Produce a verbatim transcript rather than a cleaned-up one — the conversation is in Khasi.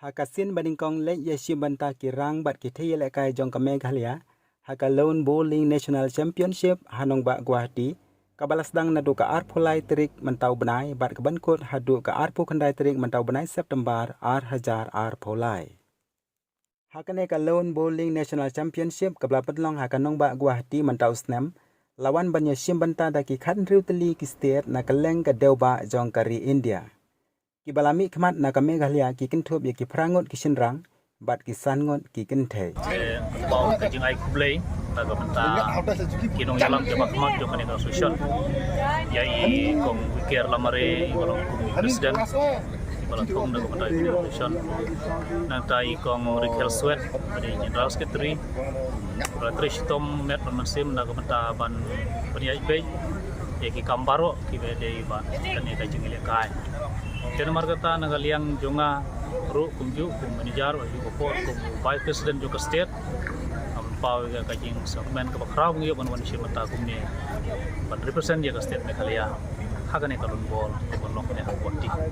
Ha ka sien ba nyngkong leit ïashim bynta ki rang bad ki thei ïalehkai jong ka Meghalaya ha ka Lawn Bowling National Championship ha nongbah Guwahati, kaba la sdang naduh ka arphew lai tarik mynta u bnai bad ka ban kut haduh ka arphew khyndai tarik mynta u bnai September ar hajar arphew lai. Ha kane ka Lawn Bowling National Championship kaba la pynlong ha ka nongbah Guwahati mynta u snem, la wan ban ïashim bynta da ki khathynriew tylli ki state na kylleng ka dewbah jong ka ri India. Kiba la mihkhmat na ka Meghalaya ki kynthup ïa ki phra ngut ki shynrang bad ki san ngut ki kynthei. Te paw ka jingai khublei na ka bynta ki nongïalam kiba khmat jong kane ka association. Ïa i kong Wiker Lamare, iba long kong president, iba la thung na ka bynta ka association. Nangta i kong Rikhel Swet, iba dei general secretary. Iba la trei shitom met bad mynsiem na ka bynta ban pynïaid beit ïa ki kam baroh kiba dei bad kane ka jingïalehkai. Te namar kata na ka liang jong nga ruh kumjuh kum manager, ïa ka por kum vice president jong ka state, am paw ïa ka jingsngewkmen kaba khraw ngi ban wan shim bynta kumne ban represent ïa ka state Meghalaya ha kane ka lawn ball kaba long kane ha Guwahati.